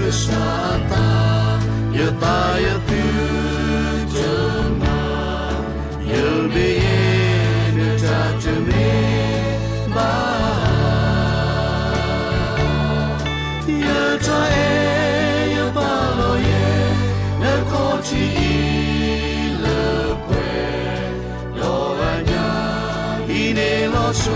ကစၢ်အသး, ယသးယသုတမၤ, ယမ့ၢ်ယဲ နတၢ်တမ့ၢ်ဘၣ် ယတၢ်အဲၣ်ယပာ်လီၤယဲ နခီၣ်ထံးအံၤလၢပှဲၤ, ဒီးအညၣ်အံၤန့ၣ်လီၤဆီ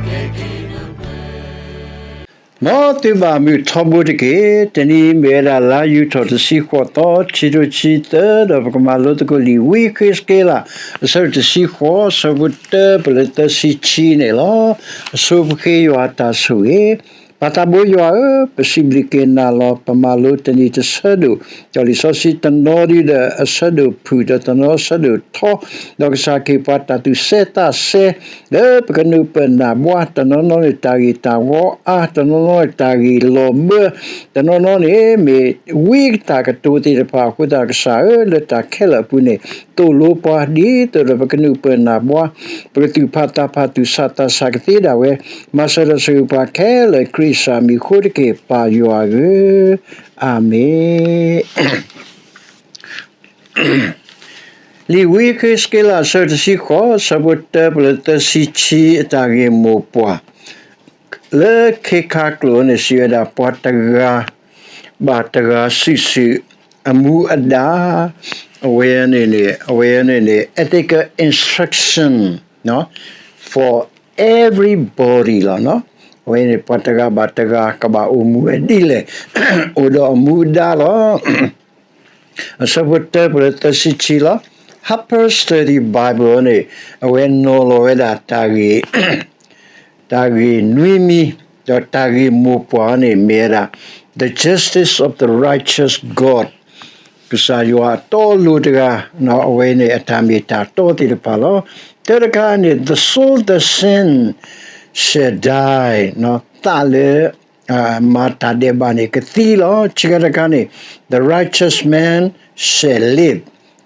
ကဲက့ၤနပှဲၤ မ်သုဘၣ်မုာ်ထီဘိတက့ၢ်. တနံၤအံၤမ့ၢ်ဝဲဒၣ်လါယူၤထီၣ်တဆံဃိးသီ, ခံထိခံဆံသၢ, ဒီးပကမၤလိသကိးလံာ်ဝံဃ့းစက့လး အဆၢဒိၣ်တဆံဃိး, ဆၢဖိတၢပလၢာ်သၢဆံခံန့ၣ်လီၤ. အဆိပဃ့ယွၤအတၢ်ဆိၣ်ဂ့ၤ, ပၢ်သးဘိယွၤဧၢ, ပစံးဘျုးက့ၤနၤလီၤ. ပမၤလိတနံၤတဆၢဒိၣ်, ဒီးလံာ်စီဆှံတနီၤဒုဒီး အဆၢဒိၣ်ဖုၣ် ဒီးတနီၤဆၢဒိၣ်ထီ, ဒီးကစၢ်ခရံာ်ပှၤတၢ်သူၣ်စဲသးစဲ လၢပကနုာ်ပၢၢ်နၢ်ဘှါ, တနီၤနီၤန့ၣ်တၢ်ဂ့ၢ်တၢ်ဝီအါ, တနီၤနီၤန့ၣ်တၢ်ဂ့ၢ်လီၤဘၢ, တနီၤနီၤန့ၣ်မ့ၢ်ဝံတၢ်ကတိၤသ့ၣ်တဖၣ်အဃိသတး ကစၢ်ဧၢ, လၢတၢ်ခဲလၢာ်အပူၤန့ၣ် သိၣ်လိပှၤဒ်သိးဒီးပကနုာ်ပၢၢ်နၢ်ဘှါ, ပကသူၣ်ဖးသးဖးသူၣ်ဆးသးဆးကသ့ဒၣ်ဝဲ, မၤစၢၤဒီးဆိၣ်ဂ့ၤပှၤခဲလၢာ် ခရံာ်ကစၢ်မံၤအဃိတက့ၢ်, ပၢ်ယွၤဧၢ, အၤမ့ၣ်. လံာ်ဝံဃ့းစက့လး အဆၢတဆံဃိး, ဆၢဖိတၢပလၢာ်သၢဆံခံ, အတၢ်ဂ့ၢ်မိၢ်ပှၢ်, လၢခ့ခါကျိာ်န့ၣ် စံးဝဲဒၣ် ပှၤတဂၤဘၣ်တဂၤစုာ်စုာ် အမူအဒါ, အဝဲန့ၣ်န့ၣ် အဝဲန့ၣ်န့ၣ် ethical instruction for everybody လီၤ. အဝဲန့ၣ် ပှၤတဂၤဘၣ်တဂၤ ကဘၣ်အိၣ်မူဝဲဒ်လဲၣ်, အိၣ်ဒီးအမူအဒါလီၤ. အဆၢဖိတၢပလၢာ်သၢဆံခံလီၤ. Harper's Study Bible န့ၣ် အဝဲနီၤလီၤဝဲဒၣ်တၢ်ဂ့ၢ်, တၢ်ဂ့ၢ်နွံမံၤ, ဒီးတၢ်ဂ့ၢ်မိၢ်ပှၢ်န့ၣ်မ့ၢ်ဝဲဒၣ် The justice of the righteous God, ကစၢ်ယွၤအတီအလိၤတဂၤ, အဝဲန့ၣ်အတၢ်မ့ၢ်တၢ်တီသ့ၣ်တဖၣ်လီၤ. တၢတခါန့ၣ် the soul that sin shall die, သးလၢ မၤတၢ်ဒဲးဘးန့ၣ် ကသံလီၤ. ခံခါတခါန့ၣ် the righteous man shall live,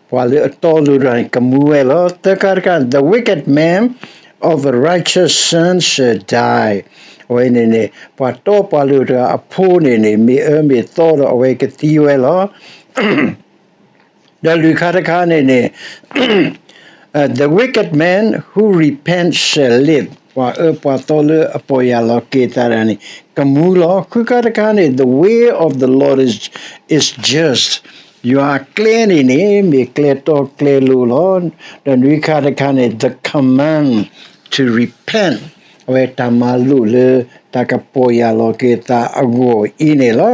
ပှၤလၢအတီအလိၤတဂၤန့ၣ် ကမူဝဲလီၤ. သၢခါတခါ the wicked man of the righteous son shall die, အဝဲန့ၣ်န့ၣ် ပှၤတီပှၤလိၤတဂၤအဖိန့ၣ်န့ၣ် မ့ၢ်အၢမ့ၢ်သီဒီး အဝဲကသံဝဲလီၤ. ဒီးလွံၢ်ခါတခါန့ၣ်န့ၣ် the wicked man who repent shall live, ပှၤအၢပှၤသီလၢအပီၢ်ယၢ်လီၤက့ၤသးတဂၤန့ၣ် ကမူလီၤ. ဃုခါတခါန့ၣ် the way of the Lord is, is just, ယွၤအကျဲန့ၣ်န့ၣ် မ့ၢ်ကျဲတီကျဲလိၤလီၤ. ဒီးနွံခါတခါန့ၣ် the command to repent, အဝဲတၢ်မၤလိာ်လၢတၢ်ကပီၢ်ယၢ်လီၤက့ၤသးအဂီၢ်အံၤန့ၣ်လီၤ.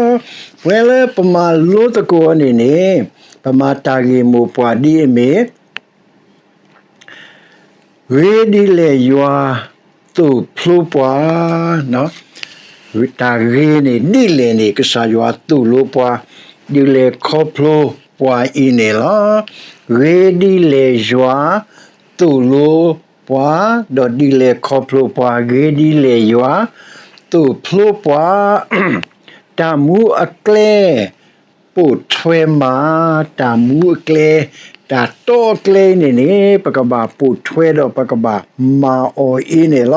ပဝဲလၢပမၤလိသကိးန့ၣ်န့ၣ် ပမၤတၢ်ဂ့ၢ်မိၢ်ပှၢ်ဒ်အမ့ၢ် ဂ့ၤဒ်လဲၣ်ယွၤသိၣ်ဖျိပှၤ, တၢ်ဂ့ၤန့ၣ် ဒ်လဲၣ်န့ၣ် ကစၢ်ယွၤသိၣ်လိပှၤ, ဒ်လဲၣ်ခီဖျိပှၤအံၤန့ၣ်လီၤ. ဂ့ၤဒ်လဲၣ်ယွၤသိၣ်လိပှၤ, ဒီးဒ်လဲၣ်ခီဖျိပှၤ, ဂ့ၤဒ်လဲၣ်ယွၤသိၣ်ဖျိပှၤ, တၢ်မူအကျဲ ပိာ်ထွဲမး, တၢ်မူအကျဲ, တၢ်တီအကျဲအံၤန့ၣ်န့ၣ် ပကဘၣ်ပိာ်ထွဲဒီးပကဘၣ်မၤအီၤအံၤန့ၣ်လီၤ.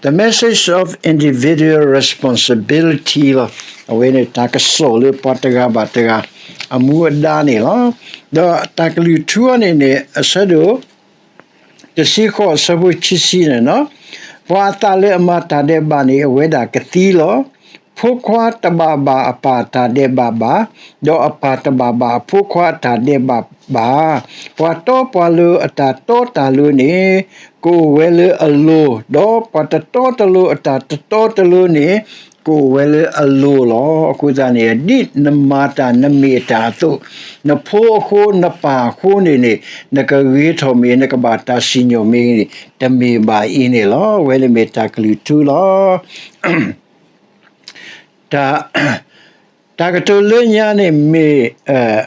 The message of individual responsibility လီၤ. အဝဲန့ၣ်တၢ်ကစီၣ်လၢပှၤတဂၤဘၣ်တဂၤ အမူအဒါန့ၣ်လီၤ. ဒီးတၢ်ကလုၢ်ထူအံၤန့ၣ်န့ၣ် အဆၢဒိၣ် တဆံဃိး အဆၢဖိခံဆံန့ၣ်လီၤ. ပှၤအသးလၢအမၤတၢ်ဒဲးဘးန့ၣ် အဝဲဒၣ်ကသံလီၤ. ဖိခွါတဘၣ်ဘၣ်အပၢ်အတၢ်ဒဲးဘးဘၣ်, ဒီးအပၢ်တဘၣ်ဘၣ်အဖိခွါအတၢ်ဒဲးဘးဘၣ်. ပှၤတီပှၤလိၤအတၢ်တီတၢ်လိၤန့ၣ် ကအိၣ်ဝဲလၢအလိၤ, ဒီးပှၤတတီတလိၤအတၢ်တတီတလိၤန့ၣ် ကအိၣ်ဝဲလၢအလိၤလီၤ. အဃိသတးန့ၣ် ဒ်နမၤတၢ်နမ့ၢ်တၢ်အသိး, နဖိအဃိ နပၢ်အဃိန့ၣ်န့ၣ် နကဂ့ၤထီၣ်မ့ၢ် နကဘၣ်တၢ်စံၣ်ညီၣ်မ့ၢ်န့ၣ် တမ့ၢ်ဘၣ်အံၤန့ၣ်လီၤ. အဝဲန့ၣ်မ့ၢ်တၢ်ကလုၢ်ထူလီၤ. တၢ်, တၢ်ကတိၤလၢညါန့ၣ်မ့ၢ်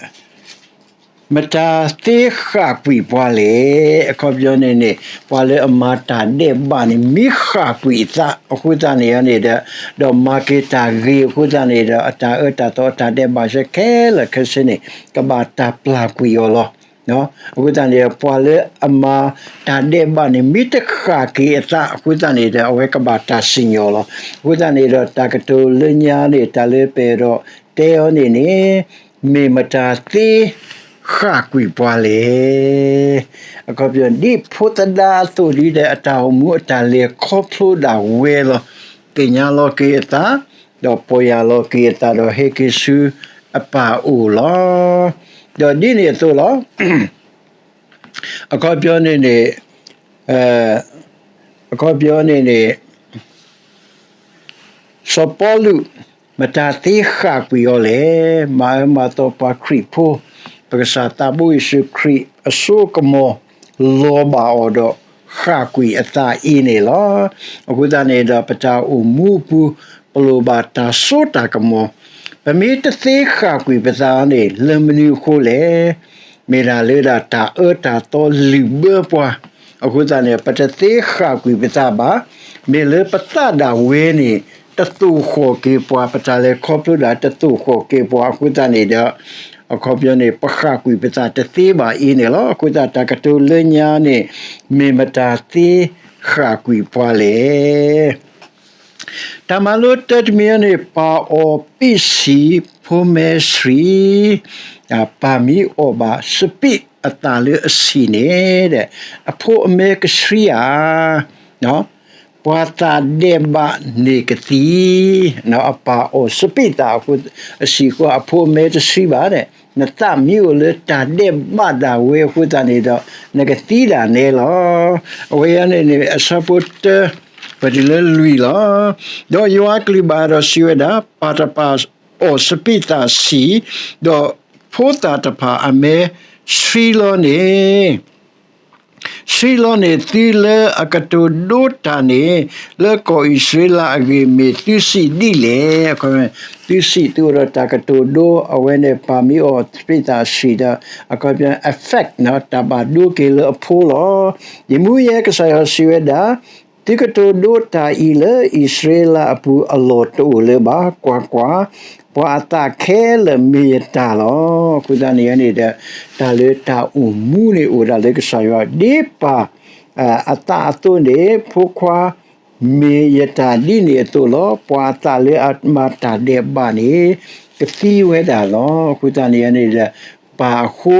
မတၤသ့ဃၣ်ကွံာ်ပှၤလဲၣ်. အခီပညီန့ၣ်န့ၣ် ပှၤလၢအမၤတၢ်ဒဲးဘးန့ၣ် မ့ၢ်ဃၣ်ကွံာ်အသးအဃိသတးန့ၣ်န့ၣ်ဒီး, ဒီးမၤက့ၤတၢ်ဂ့ၤအဃိသတးန့ၣ်ဒီး အတၢ်အၢတၢ်သီအတၢ်ဒဲးဘးစ့ၢ်ခဲလၢာ်ခဲဆ့န့ၣ် ကဘၣ်တၢ်ပျၢ်ကွံာ်အီၤလီၤ. အဃိသတးန့ၣ်ဒီး ပှၤလၢအမၤတၢ်ဒဲးဘးန့ၣ် မ့ၢ်တဃၣ်က့ၤအသးအဃိသတးန့ၣ်ဒီး အဝဲကဘၣ်တၢ်စံၣ်ညီၣ်လီၤ. အဃိသတးန့ၣ်ဒီး တၢ်ကတိၤလၢညါန့ၣ် တၢ်လၢပအဲၣ်ဒိးတဲအီၤန့ၣ်န့ၣ် မ့ၢ်မတၤသ့ဃၣ်ကွံာ်ပှၤလဲၣ်. အခီပညီ ဒ်ဖိသဒါအသိးဒီး အတၢ်အိၣ်မူအတၢ်လဲၤခီဖျိဒၣ်ဝဲလီၤ. သ့ၣ်ညါလီၤက့ၤအသး, ဒီးပီၢ်ယၢ်လီၤက့ၤအသးဒီးဟဲက့ၤဆူအပၢ်အအိၣ်လီၤ. ဒီးဒ်န့ၣ်အသိးလီၤ. အခီပညီန့ၣ်န့ၣ်, အခီပညီန့ၣ်န့ၣ် စီၤပီလူး မတၤသ့ဃၣ်ကွံာ်အီၤလဲၣ်. မၤအၢမၤသီပှၤခရံာ်ဖိ, ပကစၢ်သးဘိယ့ၣ်ၡူးခရံာ်အစိကမီၤ လီၤဘၣ်အီၤဒီး ဃၣ်ကွံာ်အသးအံၤန့ၣ်လီၤ. အဃိသတးန့ၣ်ဒီး ပတၢ်အိၣ်မူအပူၤ ပလိၣ်ဘၣ်တၢ်စိတၢ်ကမီၤ, ပမ့ၢ်တသ့ဃၣ်ကွံာ်ပသးန့ၣ် လၢမနုၤအဃိလဲၣ်. မ့ၢ်ဒၣ်လၢဒၣ်တၢ်အၢတၢ်သီလုၣ်ဘၢပှၤ, အဃိသတးန့ၣ် ပတသ့ဃၣ်ကွံာ်ပသးဘၣ်. မ့ၢ်လၢပသးဒၣ်ဝဲန့ၣ် တသိၣ်ဃီၣ်က့ၤပှၤ, ပတၢ်လဲၤခီဖျိဒၣ်တသိၣ်ဃီၣ်က့ၤပှၤအဃိသတးန့ၣ်ဒီး အခီပညီန့ၣ် ပဃၣ်ကွံာ်ပသးတသ့ဘၣ်အံၤန့ၣ်လီၤ. အဃိသတးတၢ်ကတိၤလၢညါန့ၣ် မ့ၢ်မတၤသ့ဃၣ်ကွံာ်ပှၤလဲၣ်. တၢ်မၤလိတၢတမံၤအံၤန့ၣ် ပၢ်အီၣ်ပံးဆံး ဖိမဲဆှံ, ပၢ်မ့ၢ်အီၣ်ဘၣ်စပံးအသးလၢအဆံးန့ၣ်, အဖိအမဲကဆှံဧါ, ပှၤသးဒဲးဘးန့ၣ်ကသံ, အပၢ်အီၣ်စပံးသးအဆံးအဃိ အဖိအမဲတဆှံဘၣ်, နသးမ့ၢ်အိၣ်လၢတၢ်ဒဲးဘးဒၣ်ဝဲအဃိသတးန့ၣ်ဒီး နကသံဒၣ်နဲလီၤ. အဝဲအံၤန့ၣ်န့ၣ် အဆၢဖိတၢ ပတုၤလၢလွံၢ်လီၤ. ဒီးယွၤအကလုၢ်ဘၣ်ဒီးစံးဝဲဒၣ်, ပၢ်တပၢ်အီၣ်စပံးသးဆံး, ဒီးဖိသၣ်တဖၣ်အမဲဆှံလီၤန့ၣ် ဆှံလီၤန့ၢ်သုလၢအကတိၤဒိတၢ်န့ၣ်, လၢကီၢ်အံၣ်စရ့လးအဂ့ၢ် မ့ၢ်သုစံးဒ်လဲၣ်. သုစံးသုအိၣ်ဒီးတၢ်ကတိၤဒိ အဝဲန့ၣ်ပၢ်မ့ၢ်အီၣ်စပံးသးဆံးဒီး အခီပညီ affect တၢ်ဘၣ်ဒိက့ၤလၢအဖိလီၤ. ယမူယဲကစၢ်ယွၤစံးဝဲဒၣ်, သုကတိၤဒိတၢ်အံၤလၢအံၣ်စရ့လးအပူၤအလီၢ်တအိၣ်လၢၤဘၣ်. ကွၢ်ကွၢ်, ပှၤအသးခဲလၢာ်မ့ၢ်ယတၢ်လီၤ. အဃိသတးန့ၣ်န့ၣ်ဒီး တၢ်လၢတၢ်အိၣ်မူန့ၣ်အိၣ်ဒၣ်လၢကစၢ်ယွၤ ဒ်ပၢ်အသးအသိးန့ၣ် ဖိခွါမ့ၢ်ယတၢ်ဒ်န့ၣ်အသိးလီၤ. ပှၤအသးလၢအမၤတၢ်ဒဲးဘးန့ၣ် ကသံဝဲဒၣ်လီၤ. အဃိသတးန့ၣ်န့ၣ်ဒီး ပၢ်အဃိ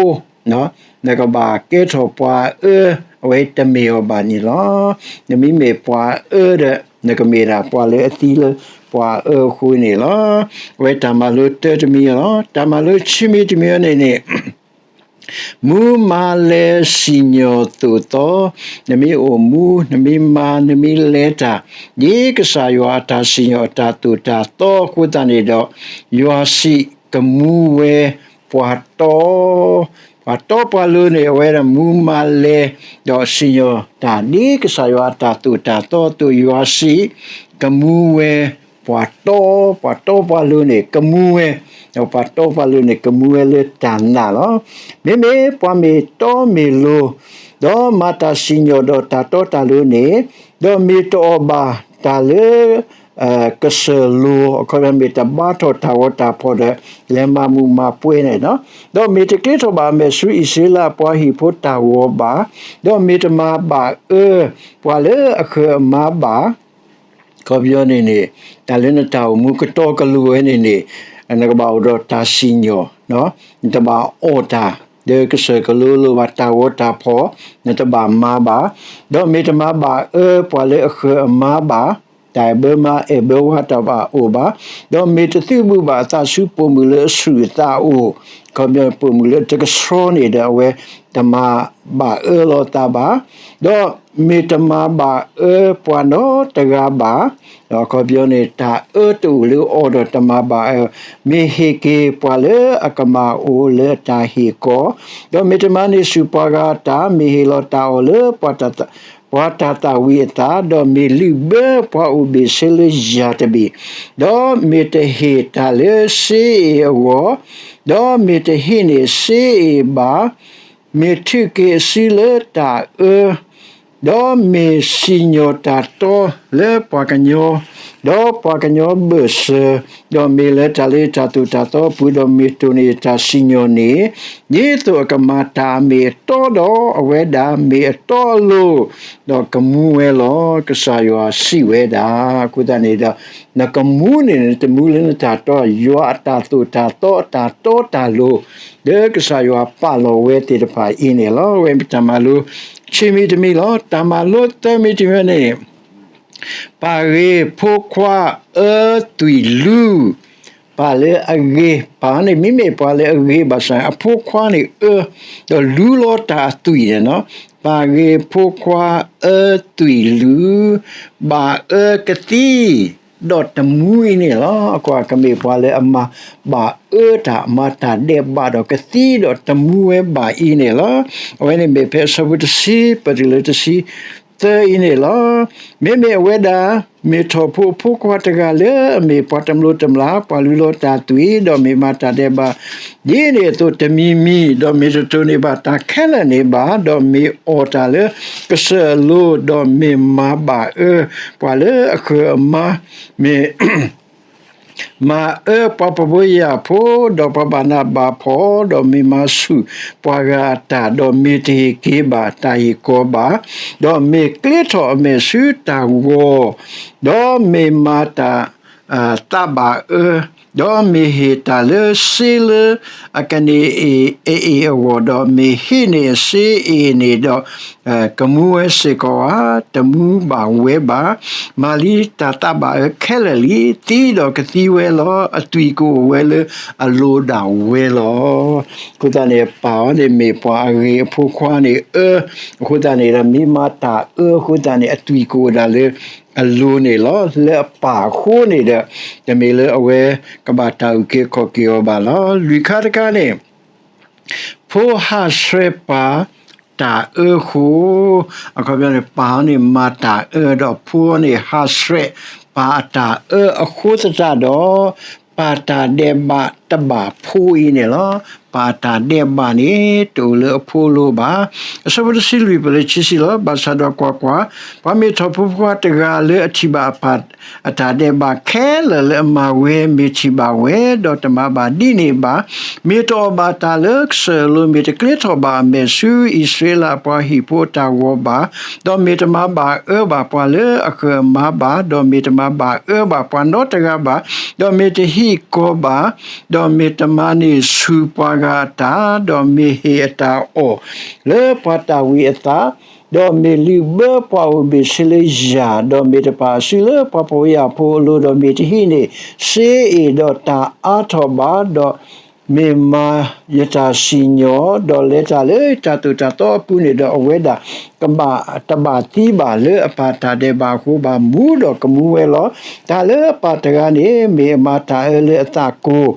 နကဘၣ်ကဲထီၣ်ပှၤအၢ အဝဲတမ့ၢ်အီၤဘၣ်န့ၣ်လီၤ. နမ့မ့ၢ်ပှၤအၢဒီး နကမ့ၢ်ဒၣ်ပှၤလၢအသံလၢပှၤအၢအဃိန့ၣ်လီၤ. အဝဲတၢ်မၤလိတၢတမံၤလီၤ. တၢ်မၤလိခံမံၤတမံၤန့ၣ်န့ၣ် မူမၤလဲၤစံၣ်ညီၣ်သိၣ်သီ, နမ့ၢ်အိၣ်မူ နမ့ၢ်မၤ နမ့ၢ်လဲၤတၢ် ဒ်ကစၢ်ယွၤအတၢ်စံၣ်ညီၣ်အတၢ်သိၣ်တၢ်သီအဃိသတးန့ၣ်ဒီး ယွၤစံးကမူဝဲပှၤတီ ပှၤတီပှၤလိၤန့ၣ် အဝဲဒၣ်မူမၤလဲၤ ဒီးစံၣ်ညီၣ်တၢ် ဒ်ကစၢ်ယွၤအတၢ်သိၣ်တၢ်သီအသိး ယွၤစံးကမူဝဲပှၤတီ, ပှၤတီပှၤလိၤန့ၣ် ကမူဝဲ, ဒီးပှၤတီပှၤလိၤန့ၣ် ကမူဝဲလၢတၢ်နာ်လီၤ. မ့မ့ၢ်ပှၤမ့ၢ်တီမ့ၢ်လိၤ, ဒီးမၤတၢ်စံၣ်ညီၣ်ဒီးတၢ်တီတၢ်လိၤန့ၣ်, ဒီးမ့ၢ်တအီၣ်ဘၣ်တၢ်လၢ ကစၢၢ်လိၤ, အခီပညီ မ့ၢ်တဘါထီၣ်တၢ်ဂီၤတၢ်ဖီၣ်ဒီး လဲၤမၤမုာ်မၤပှဲၤန့ၣ်, ဒီးမ့ၢ်တကျ့ထီၣ်ဘၣ်အမဲာ်ဆူအံၣ်စရ့လးအပှၤဟံၣ်ဖိတၢ်ဂီၤဘၣ်, ဒီးမ့ၢ်တမၤဘၣ်အၢပှၤလၢအဃၢၤအမါဘၣ်, အခီပညီန့ၣ်န့ၣ် တၢ်လၢနတၢ်အိၣ်မူကတီကလိၤဝဲန့ၣ်န့ၣ် နကဘၣ်အိၣ်ဒီးတၢ်စံၣ်ညီၣ်, နတဘၣ်အီၣ်တၢ် လၢကစၢၢ်ကလိၤလိၤဘၣ် တၢ်ဂီၤတၢ်ဖီၣ် နတဘၣ်မၤဘၣ်, ဒီးမ့ၢ်တမၤဘၣ်အၢပှၤလၢအဃၢၤအမါဘၣ်, တၢ်အဲၣ်ဘၢမါအဲၣ်ဘၢဝၤတဘၣ်အိၣ်ဘၣ်, ဒီးမ့ၢ်တသုးဘူးဘၣ်အသးဆူပိာ်မုၣ်လၢအဆူၣ်အသးအိၣ်, အခီပညီ ပိာ်မုၣ်လၢတကဆှီန့ၣ်ဒီး အဝဲတမၤဘၣ်အၢလီၤသးဘၣ်, ဒီးမ့ၢ်တမၤဘၣ်အၢပှၤနီတဂၤဘၣ်, ဒီးအခီပညီန့ၣ် တၢ်အၢတအိၣ်လၢအီၤဒီးတမၤဘၣ်အၢ, မ့ၢ်ဟ့ၣ်က့ၤပှၤလၢအကမၣ်အိၣ်လၢအတၢ်ဟ့ၣ်ကီၢ်, ဒီးမ့ၢ်တမၤန့ၢ်ဆူၣ်ပှၤဂၤအတၢ်, မ့ၢ်ဟ့ၣ်လီၤတၢ်အီၣ်လၢ ပှၤတၢ်သၣ်ဝံၤအသး, ဒီးမ့ၢ်လုၢ်ဘၢပှၤအိၣ်ဘ့ၣ်ဆ့လၢယၤတဘ့ၣ်, ဒီးမ့ၢ်တဟ့ၣ်တၢ်လၢစ့အ့ၣ်အဂီၢ်, ဒီးမ့ၢ်တဟ့ၣ်န့ၢ်စ့အ့ၣ်ဘၣ်, မ့ၢ်ထုးက့ၤအစုလၢတၢ်အၢ, ဒီးမ့ၢ်စံၣ်ညီၣ်တၢ်တီလၢပှၤကညီ, ဒီးပှၤကညီဘၢၣ်စၢၤ, ဒီးမ့ၢ်လဲၤတၢ်လၢယတၢ်သိၣ်တၢ်သီအပူၤ, ဒီးမ့ၢ်တိၢ်န့ၢ်ယတၢ်စံၣ်ညီၣ်န့ၣ်, ဒ်သိးအကမၤတၢ်အမ့ၢ်အတီဒီးအဝဲဒၣ်မ့ၢ်အတီအလိၤ, ဒီးကမူဝဲလီၤ. ကစၢ်ယွၤစံးဝဲဒၣ်. အဃိသတးန့ၣ်ဒီး နကမူန့ၣ် နတမူလၢနတၢ်တီ, ယွၤအတၢ်သိၣ်တၢ်သီအတၢ်တီတၢ်လိၤ လၢကစၢ်ယွၤပာ်လီၤဝဲသ့ၣ်တဖၣ်အံၤန့ၣ်လီၤ. အဝဲမ့ၢ်တၢ်မၤလိ ခံမံၤတမံၤလီၤ. တၢ်မၤလိသၢမံၤတမံၤန့ၣ် ပၢ်ဂ့ၤဖိခွါအၢသွံၣ်လူ, ပၢ်လၢအဂ့ၤ, ပၢ်န့ၣ် မ့မ့ၢ်ပှၤလၢအဂ့ၤဘၣ်ဆၣ် အဖိခွါန့ၣ်အၢ, ဒီးလူလီၤတၢ်အသွံၣ်န့ၣ်လီၤ. ပၢ်ဂ့ၤဖိခွါအၢသွံၣ်လူ, ဘၣ်အၢကသံ ဒီးတမူအံၤန့ၣ်လီၤ. အကွၢ်ကမ့ၢ်ပှၤလၢအမၤဘၣ်အၢတၢ် မၤတၢ်ဒဲးဘးဒီးကသံဒီးတမူဝဲဘၣ်အံၤန့ၣ်လီၤ. အဝဲန့ၣ်မ့ၢ်ဖဲအဆၢဖိတဆံ ပတုၤလၢတဆံသၢအံၤန့ၣ်လီၤ. မ့မ့ၢ်အဝဲဒၣ် မ့ၢ်ထီၣ်ဖိအဖိခွါတဂၤလၢအမ့ၢ်ပှၤတမျိးတမျာ် ပှၤလူလီၤတၢ်သွံၣ် ဒီးမ့ၢ်မၤတၢ်ဒဲးဘး ဒ်န့ၣ်အသိးတမံၤမံၤ, ဒီးမ့ၢ်တတိၢ်န့ၢ်ဘၣ်တၢ်ခဲလၢာ်န့ၣ်ဘၣ်, ဒီးမ့ၢ်အီၣ်တၢ်လၢကစၢၢ်အလိၤ, ဒီးမ့ၢ်မၤဘၣ်အၢပှၤလၢအဃၢၤအမါ, မ့ၢ် မၤအၢပှၤပီၤဖိယာ်ဖိ, ဒီးပှၤဘၣ်နးဘၣ်ဖှီၣ်, ဒီးမ့ၢ်မၤဆူၣ်ပှၤဂၤအတၢ်, ဒီးမ့ၢ်တဟ့ၣ်က့ၤဘၣ်တၢ်ဟ့ၣ်ကီဘၣ်, ဒီးမ့ၢ်ကျ့ထီၣ်အမဲာ်ဆူတၢ်ဂီၤ, ဒီးမ့ၢ်မၤတၢ် သးဘၣ်အၢ, ဒီးမ့ၢ်ဟ့ၣ်တၢ်လၢစ့လၢအကန့ၢ်အအ့ၣ်အဂီၢ်, ဒီးမ့ၢ်ဟ့ၣ်န့ၢ်အစ့အအ့ၣ်န့ၣ်ဒီး ကမူဝဲစ့ၢ်ကီးဧါ, တမူဘၣ်ဝဲဘၣ်. မၤလံတၢ်သးဘၣ်အၢခဲလၢာ်လံ, သံဒီးကသံဝဲလီၤ, အသွံၣ်ကအိၣ်ဝဲလၢအလိၤဒၣ်ဝဲလီၤ. အဃိသတးန့ၣ် ပၢ်အီၤန့ၣ်မ့ၢ်ပှၤအဂ့ၤ, အဖိခွါန့ၣ်အၢ, အဃိသတးန့ၣ်ဒီး မ့ၢ်မၤတၢ်အၢအဃိသတးန့ၣ် အသွံၣ်ကအိၣ်ဒၣ်လၢအလိၤန့ၣ်လီၤ. လၢအပၢ်အဃိန့ၣ်ဒီး တမ့ၢ်လၢအဝဲကဘၣ်တၢ်အုၣ်က့ၤခီၣ်က့ၤအီၤဘၣ်လီၤ. လွံၢ်ခါတခါန့ၣ် ဖိဟးဆှဲးပၢ်တၢ်အၢအဃိ, အခီပညီန့ၣ် ပၢ်အီၤန့ၣ်မၤတၢ်အၢဒီး ဖိအီၤန့ၣ်ဟးဆှဲးပၢ်အတၢ်အၢအဃိသတးဒီး ပၢ်တၢ်ဒဲးဘးတဘၣ်ဖိအံၤန့ၣ်လီၤ. ပၢ်တၢ်ဒဲးဘးန့ၣ် တအိၣ်လၢအဖိအလိၤဘၣ်. အဆၢဖိတဆံလွံၢ်ပၢၢ်လၢခံဆံလီၤ. ဘၣ်ဆၣ်ဒီးကွၢ်ကွၢ်, ပှၤမ့ၢ်ထီၣ်ဖိခွါတဂၤလၢအထံၣ်ဘၣ်အပၢ် အတၢ်ဒဲးဘးခဲလၢာ်လၢအမၤဝဲ မ့ၢ်ထံၣ်ဘၣ်ဝဲ, ဒီးတမၤဘၣ်ဒ်န့ၣ်ဘၣ်, မ့ၢ်တအီၣ်ဘၣ်တၢ်လၢကစၢၢ်အလိၤ, မ့ၢ်တကျ့ထီၣ်ဘၣ်အမဲာ်ဆူအံၣ်စရ့လးအပှၤဟံၣ်ဖိအတၢ်ဂီၤဘၣ်, ဒီးမ့ၢ်တမၤဘၣ်အၢဘၣ်ပှၤလၢအဃၢၤအမါဘၣ်, ဒီးမ့ၢ်တမၤဘၣ်အၢဘၣ်ပှၤနီတဂၤဘၣ်, ဒီးမ့ၢ်တဟံးကီၤဘၣ်, ဒီးမ့ၢ်တမၤန့ၢ်ဆူၣ်ပှၤဂၤအတၢ်, ဒီးမ့ၢ်ဟ့ၣ်အတၢ်အီၣ်လၢပှၤတၢ်ဝံၤအသး, ဒီးမ့ၢ်လုၢ်ဘၢပှၤအိၣ်ဘ့ၣ်ဆ့လၢယၢ်, ဒီးမ့ၢ်တပာ်အစုလၢပှၤပီၤယၣ်ဖိအလိၤ, ဒီးမ့ၢ်တဟံးန့ၢ်စ့အ့ၣ်ဒီးတၢ်အါထီၣ်ဘၣ်, ဒီးမ့ၢ်မၤယတၢ်စံၣ်ညီၣ်, ဒီးလဲၤတၢ်လၢတၢ်သိၣ်တၢ်သီအပူၤန့ၣ်ဒီး အဝဲဒၣ်ကဘၣ်တဘၣ်သံဘၣ်လၢအပၢ်တၢ်ဒဲးဘးအဃိ, ဘၣ်မူဒီးကမူဝဲလီၤ. တၢ်လၢအပၢ်တဂၤန့ၣ် မ့ၢ်အမၤတၢ်အၢလၢအသးကိၤ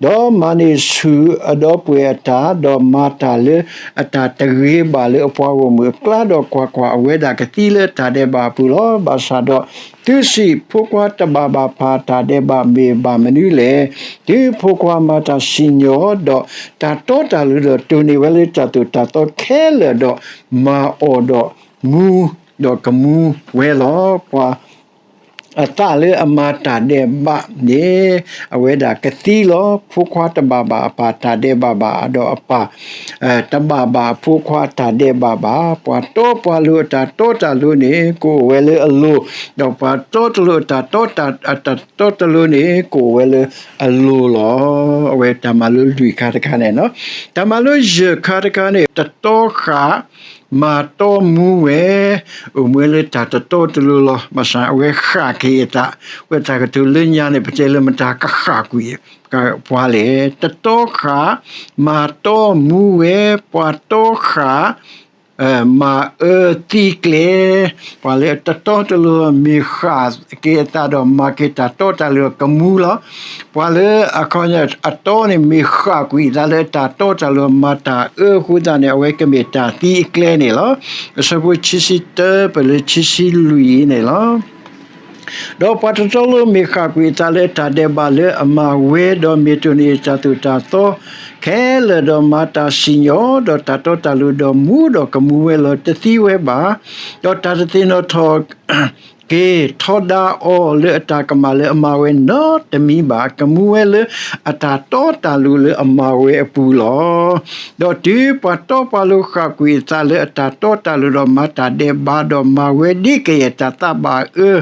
ဒီးမၤန့ၢ်ဆူၣ်အဒီပုၢ်ဝဲၢ်အတၢ်, ဒီးမၤတၢ်လၢအတၢ်တဂ့ၤဘၣ်လၢအပှၤဂီၢ်မုၢ်အကျါ, ဒီးကွၢ်ကွၢ်, အဝဲဒၣ်ကသံလၢတၢ်ဒဲးဘးအပူၤလီၤ. ဘၣ်ဆၣ်ဒီး သုစံး, ဖိခွါတဘၣ်ဘၣ်ပၢ်တၢ်ဒဲးဘးမ့ၢ်ဘၣ်မနုၤလဲၣ်. တုၤဖိခွါမၤတၢ်စံၣ်ညီၣ်, ဒီးတၢ်တီတၢ်လိၤ, ဒီးတိၢ်န့ၢ်ဝဲလၢတၢ်သိၣ်တၢ်သီခဲလၢာ်, ဒီးမၤအီၤဒီးမူ, ဒီးကမူဝဲလီၤ. ပှၤ အသးလၢအမၤတၢ်ဒဲးဘးန့ၣ် အဝဲဒၣ်ကသံလီၤ. ဖိခွါတဘၣ်ဘၣ်အပၢ်တၢ်ဒဲးဘးဘၣ်, ဒီးအပၢ် တဘၣ်ဘၣ်အဖိခွါတၢ်ဒဲးဘးဘၣ်. ပှၤတီပှၤလိၤအတၢ်တီတၢ်လိၤန့ၣ် ကအိၣ်ဝဲလၢအလိၤ, ဒီးပှၤတီတလိၤအတၢ်တီ အတၢ်တီတလိၤန့ၣ် ကအိၣ်ဝဲလၢအလိၤလီၤ. အဝဲတၢ်မၤလိလွံၢ်ခါတခါန့ၣ်လီၤ. တၢ်မၤလိယဲၢ်ခါတခါန့ၣ် တတီဃာ် မၤတီမူဝဲ, အိၣ်မူဝဲလၢတၢ်တတီတလိၤလီၤ. ဘၣ်ဆၣ်အဝဲဃၣ်က့ၤအသး, ဝဲတၢ်ကတိၤလၢညါန့ၣ် ပတဲလၢမတၤကဃၣ်ကွံာ်ပှၤလဲၣ်. တတီဃာ် မၤတီမူဝဲ, ပှၤတီဃာ် မၤအၢသံကျဲ, ပှၤလၢအတတီတလိၤ မ့ၢ်ဃၣ်က့ၤအသးဒီးမၤက့ၤတၢ်တီတၢ်လိၤကမူလီၤ. ပှၤလၢအခီပညီအတီန့ၣ် မ့ၢ်ဃၣ်ကွံာ်အသးလၢတၢ်တီတၢ်လိၤ မၤတၢ်အၢအဃိသတးန့ၣ် အဝဲကမ့ၢ်တၢ်သံအကျဲန့ၣ်လီၤ. အဆၢဖိခံဆံတၢပၢၢ်လၢခံဆံလွံၢ်အံၤန့ၣ်လီၤ. ဒီးပှၤတတီတလိၤမ့ၢ်ဃၣ်ကွံာ်အသးလၢတၢ်ဒဲးဘးလၢအမၤဝဲ, ဒီးမ့ၢ်တိၢ်န့ၢ်တၢ်သိၣ်တၢ်သီခဲလၢာ်, ဒီးမၤတၢ်စံၣ်ညီၣ်, ဒီးတၢ်တီတၢ်လိၤ, ဒီးမူဒီးကမူဝဲလီၤ, တသံဝဲဘၣ်. ဒီးတၢ်တသ့ၣ်နီၣ်ထီၣ်က့ၤထီဒါအီၤလၢအတၢ်ကမၣ်လၢအမၤဝဲနီတမံၤဘၣ်. ကမူဝဲလၢအတၢ်တီတၢ်လိၤလၢအမၤဝဲအပူၤလီၤ. ဒီးတုၤပှၤတီပှၤလိၤဃၣ်ကွံာ်အသးလၢအတၢ်တီတၢ်လိၤ, ဒီးမၤတၢ်ဒဲးဘး, ဒီးမၤဝဲဒ်ကယဲၢ်တၢ်သးဘၣ်အၢ,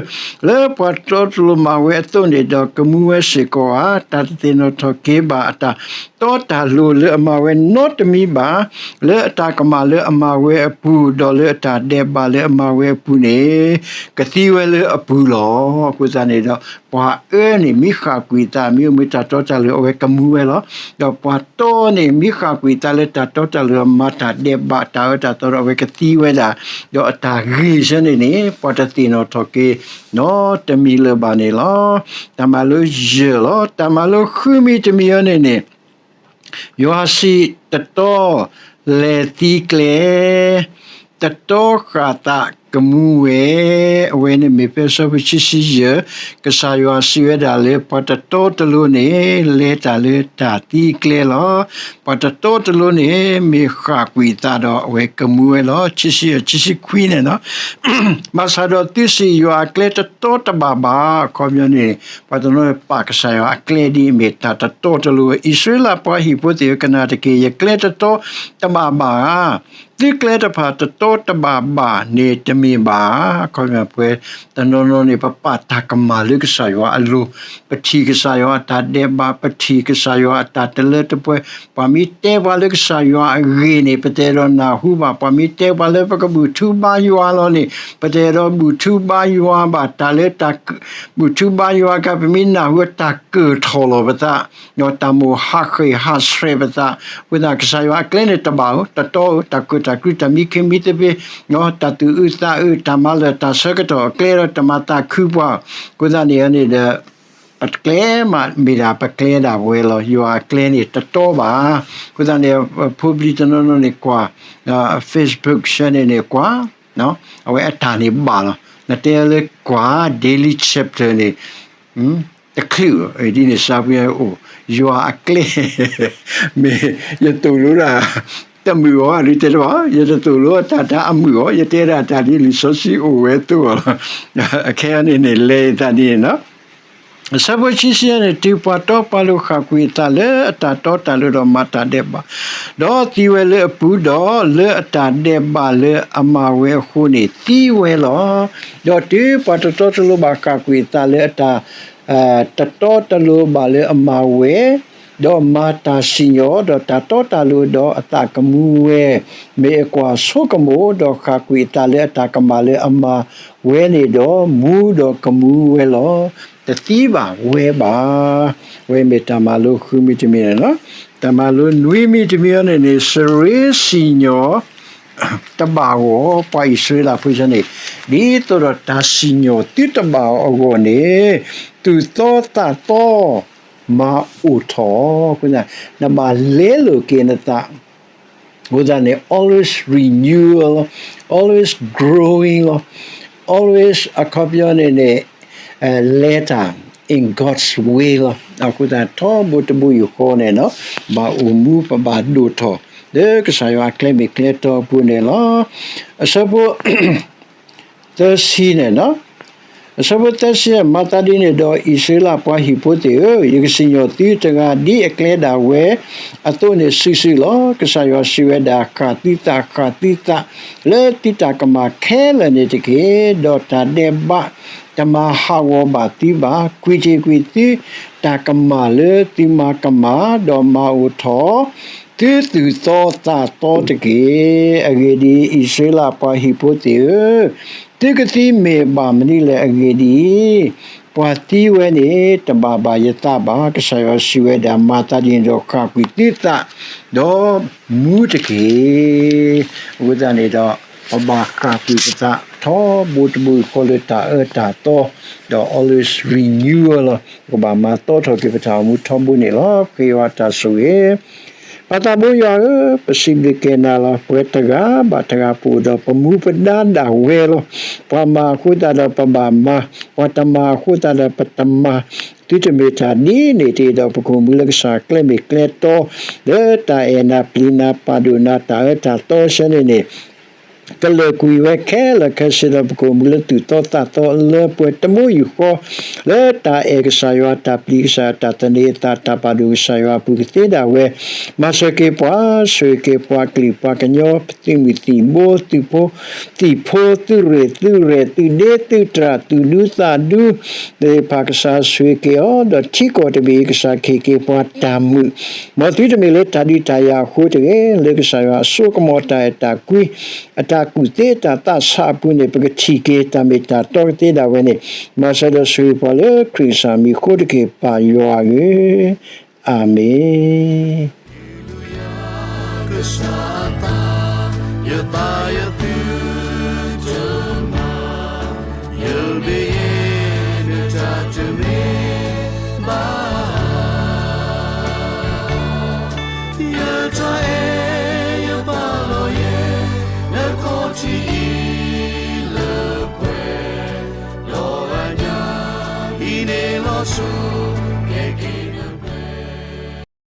လၢပှၤတတီတလိၤမၤဝဲအသိးန့ၣ်, ဒီးကမူဝဲစ့ၢ်ကီးဧါ. တၢ်တသ့ၣ်နီၣ်ထီၣ်က့ၤဘၣ်အတၢ်တီတၢ်လိၤလၢအမၤဝဲနီတမံၤဘၣ်, လၢအတၢ်ကမၣ်လၢအမၤဝဲအပူၤ, ဒီးလၢအတၢ်ဒဲးဘးလၢအမၤဝဲအပူၤန့ၣ်, ကသံဝဲလၢအပူၤလီၤ. အဃိသတးန့ၣ်ဒီး ပှၤအၢန့ၣ်မ့ၢ်ဃၣ်ကွံာ်အသး, မ့ၢ်အိၣ်မူတၢ်တီတၢ်လိၤ, အဝဲကမူဝဲလီၤ. ဒီးပှၤတီန့ၣ်မ့ၢ်ဃၣ်ကွံာ်အသးလၢတၢ်တီတၢ်လိၤ, မၤတၢ်ဒဲးဘးတၢ်အၢတၢ်သီဒီး အဝဲကသံဝဲဒၣ်, ဒီးအတၢ်ဂ့ၢ်ဆၢန့ၣ်န့ၣ် ပှၤတသ့ၣ်နီၣ်ထီၣ်က့ၤနီတမံၤလၢၤဘၣ်န့ၣ်လီၤ. တၢ်မၤလိယဲၢ်လီၤ. တၢ်မၤလိဃုမံၤတမံၤအံၤန့ၣ်န့ၣ် ယွၤစံးတတီ လဲၤသံကျဲ, တတီဃၣ်သးကမူဝဲ, အဝဲန့ၣ်မ့ၢ်ဖဲအဆၢဖိခံဆံယဲၢ်, ကစၢ်ယွၤစံးဝဲဒၣ်လၢ ပှၤတတီတလိၤန့ၣ် လဲၤတၢ်လၢတၢ်သံကျဲလီၤ. ပှၤတတီတလိၤန့ၣ် မ့ၢ်ဃၣ်ကွံာ်အသးဒီး အဝဲကမူဝဲလီၤ. ခံဆံယဲၢ် ခံဆံခွံန့ၣ်လီၤ. ဘၣ်ဆၣ်ဒီးသုစံးယွၤအကျဲတတီတဘၣ်ဘၣ်, အခီပညီန့ၣ် ပှၤတနီၤပာ်ကစၢ်ယွၤအကျဲဒ်အမ့ၢ်တၢ်တတီတလိၤ, အံၣ်စရ့လးပှၤဟံၣ်ဖိသ့ၣ်ဧၢ, ကနၣ်တက့ၢ်, ယကျဲတတီတဘၣ်ဘၣ်ဧါ. သုကျဲတဖၣ်တတီတဘၣ်ဘၣ်န့ၣ်တမ့ၢ်ဘၣ်. အခီပညီပှၤတနီၤနီၤန့ၣ် ပပာ်တၢ်ကမၣ်လၢကစၢ်ယွၤအလိၤ, ပထံၣ်ကစၢ်ယွၤအတၢ်ဒဲးဘး, ပထံၣ်ကစၢ်ယွၤအတၢ်တလၢတပှဲၤ, ပှၤမ့ၢ်တဲပှၤလၢကစၢ်ယွၤအဂ့ၢ်န့ၣ် ပတအဲၣ်ဒိးနၢ်ဟူဘၣ်, ပှၤမ့ၢ်တဲပှၤလၢပကဘူၣ်ထူဘါယွၤလီၤန့ၣ် ပတအဲၣ်ဒိးဘူၣ်ထူဘါယွၤဘၣ်, တၢ်လၢတၢ် ဘူၣ်ထူဘါယွၤအခါ ပမ့ၢ်နၢ်ဟူတၢ်ကၢၢ်ထီၣ်လီၤပသး, တၢ်မိၣ်ဟးဃ့ၢ်ဟးဆှဲးပသး, အဃိသတး ကစၢ်ယွၤအကျဲန့ၣ်တဘၣ်ဧိၤ, တတီဧိၤ, တၢ်ကၢၣ်တၢ်ကျူတၢ်မံခ့မံသပ့ၤ, တၢ်သူၣ်အုးသးအုး, တၢ်မၤလၢာ်တၢ်ဆၢကတီၢ်အကျဲဒီး တမၤသးခုပှၤ, အဃိသတးန့ၣ်န့ၣ်ဒီး ပကျဲမးမ့ၢ်ဒၣ်ပကျဲဒၣ်ဝဲလီၤ. ယွၤအကျဲန့ၣ်တတီဘၣ်. အဃိသတးန့ၣ် ဖိပလံၤတနီၤနီၤန့ၣ်ကွၢ် Facebook ဆၢန့ၣ်န့ၣ်ကွၢ် အဝဲအတၢ်န့ၣ်ဘၣ်လီၤ. နတဲလၢကွၢ် Daily Chapter န့ၣ် တချုးဒ်န့ၣ် စၢဖှံအိၣ် ယွၤအကျဲ မ့ၢ်ယသိၣ်လိဒၣ် တမုာ်အီၤ ဒ်တဲတဘၣ် ယတသိၣ်လိတၢ်တၢ်အမုာ်အီၤ ယတဲဒၣ်တၢ်ဒ်လံာ်စီဆှံအိၣ်ဝဲအသိးလီၤ. အခဲအံၤန့ၣ်န့ၣ် လဲၤသးဒ်န့ၣ်လီၤ. အဆၢဖိခံဆံန့ၣ် တုၤပှၤတီပှၤလိၤဃၣ်ကွံာ်အသးလၢအတၢ်တီတၢ်လိၤဒီးမၤတၢ်ဒဲးဘး, ဒီးသံဝဲလၢအပူၤ, ဒီးလၢအတၢ်ဒဲးဘးလၢအမၤဝဲအဃိန့ၣ်သံဝဲလီၤ. ဒီးတုၤပှၤတတီတလိၤဘၣ်ဃၣ်ကွံာ်အသးလၢအတၢ် တတီတလိၤဘၣ်လၢအမၤဝဲ, ဒီးမၤတၢ်စံၣ်ညီၣ်, ဒီးတၢ်တီတၢ်လိၤ, ဒီးအသးကမူဝဲ, မ့ၢ်အကွၢ်ဆိကမိၣ်, ဒီးဃၣ်ကွံာ်အသးလၢအတၢ်ကမၣ်လၢအမၤဝဲန့ၣ်ဒီး, မူဒီးကမူဝဲလီၤ. တသံဘၣ်ဝဲဘၣ်. အဝဲမ့ၢ်တၢ်မၤလိဃုမံၤတမံၤန့ၣ်လီၤ. တၢ်မၤလိနွံမံၤတမံၤအံၤန့ၣ်န့ၣ် စရ့စံၣ်ညီၣ် တဘၣ်ဂီၢ် ပှၤအံၣ်စရ့လးဖိဆၢန့ၣ်, ဒ်သိးဒီးတၢ်စံၣ်ညီၣ်သုတဘၣ်အီၤအဂီၢ်န့ၣ်, သူၣ်သီသးသီ မၤအိၣ်ထီၣ်, နဘၣ်လဲလိာ်က့ၤနသး, အဃိသတးန့ၣ် always renewal, always growing လီၤ, always အခီပညီန့ၣ်န့ၣ် လဲၤတၢ် in God's way လီၤ. အဃိသတး ထီဘိတဘိယူၢ်ဃီန့ၣ် ဘၣ်အိၣ်မူပဘၣ်ဒိၣ်ထီၣ် လၢကစၢ်ယွၤအကျဲမ့ၢ်ကျဲတီအပူၤန့ၣ်လီၤ. အဆၢဖိ သၢဆံန့ၣ်, အဆၢဖိသၢဆံ မၤသးဒ်န့ၣ်ဒီး အံၣ်စရ့လးပှၤဟံၣ်ဖိသ့ၣ်ဧၢ, ယကစံၣ်ညီၣ်သုတဂၤဒ်အကျဲဒၣ်ဝဲအသိးန့ၣ်စုာ်စုာ်လီၤ. ကစၢ်ယွၤစံးဝဲဒၣ်, ဃၣ်သုသး, ဃၣ်သုသး လၢသုတၢ်ကမၣ်ခဲလၢာ်န့ၣ်တက့ၢ်. ဒီးတၢ်ဒဲးဘးတမၤဟးဂီၤဘၣ်သုဘၣ်. ကွံာ်တ့ၢ်ကွံာ်သုတၢ်ကမၣ်လၢသုမၤကမၣ်, ဒီးမၤအိၣ်ထီၣ် သုသူၣ်သီသးသီတက့ၢ်. အဂ့ၢ်ဒ်အံၤ, အံၣ်စရ့လးပှၤဟံၣ်ဖိသ့ၣ်ဧၢ, သုကသံမ့ၢ်ဘၣ်မနုၤလဲၣ်အဂ့ၢ်ဒ်အံၤ, ပှၤသံဝဲန့ၣ် တဘၣ်ဘၣ်ယသးဘၣ်. ကစၢ်ယွၤစံးဝဲဒၣ်, မၤသးဒ်န့ၣ်ဒီး ဃၣ်ကွံာ်သုသး, ဒီးမူတက့ၢ်. အဃိသတးန့ၣ်ဒီး ပဘၣ်ဃၣ်ကွံာ်ပသး ထီဘိတဘိယူၢ်ဃီလၢတၢ်အၢတၢ်သီ, ဒီး always renewal လီၤ. ပကဘၣ်မၤသီထီၣ်က့ၤပတၢ်အိၣ်မူထီဘိန့ၣ်လီၤ. ပဃ့ယွၤတၢ်ဆိၣ်ဂ့ၤ ပၢ်သးဘိယွၤဧၢ, ပစံးဘျုးကဲနၤလီၤ. ပှၤတဂၤဘၣ်တဂၤပအိၣ်ဒီးပမူပဒါဒၣ်ဝဲလီၤ. ပှၤမၤအဃိသတးဒီးပဘၣ်မၤ, ပှၤတမၤအဃိသတးဒီးပတမၤ, သုတမ့ၢ်တၢ်ဒ်န့ၣ်တက့ၢ်. ဒီးပကအိၣ်မူလၢကစၢ်ကျဲမ့ၢ်ကျဲတီ, လၢတၢ်အဲၣ်နၤပျံၤနၤပာ်ဒိၣ်နၤတၢ်အၢတၢ်သီဆၢန့ၣ်န့ၣ် ကလၢာ်ကွံာ်ဝဲခဲလၢာ်ခဲဆ့ဒီး ပကအိၣ်မူလၢသူၣ်သီသးသီလၢပှဲၤတမူယူၢ်ဃီ, လၢတၢ်အဲၣ်ကစၢ်ယွၤ တၢ်ပျံၤကစၢ်ယွၤ တၢ်သန့ၤအသး တၢ်ပာ်ဒိၣ်ကစၢ်ယွၤအပူၤကသ့ဒၣ်ဝဲ, မၤစၢၤက့ၤပှၤ, ဆိၣ်ဂ့ၤက့ၤပှၤကလုာ်ပှၤကညီ သုးမုၢ်သံၣ်ဘိ သုးဖိသံၣ်ဖိ သုးရ့ၣ်သုးရဲၣ် သုးဒ့သုးတြၢ် သုးဒူသးဒူ သ့ၣ်တဖၣ်ကစၢ်ဆိၣ်ဂ့ၤက့ၤအီၤ, ဒီးထံကီၢ်တဘ့ၣ်အံၤ ကစၢ်ကဟ့ၣ်က့ၤပှၤတၢ်မုာ်, မ်သုတမ့ၢ်လၢတၢ်ဒုးတၢ်ယၤအဃိတဂ့ၤ, လၢကစၢ်ယွၤအစိကမီၤတၢ်အဲၣ်တၢ်ကွံ, အတၢ်ကူၣ်သ့တၢ်သးဆးအပူၤန့ၣ် ပကထံၣ်က့ၤတၢ်မ့ၢ်တၢ်တီကသ့ဒၣ်ဝဲန့ၣ်, မၤစၢၤဒီးဆိၣ်ဂ့ၤပှၤလၢခရံာ်ကစၢ်မံၤအဃိတက့ၢ် ပၢ်ယွၤဧၢ, အၤမ့ၣ်.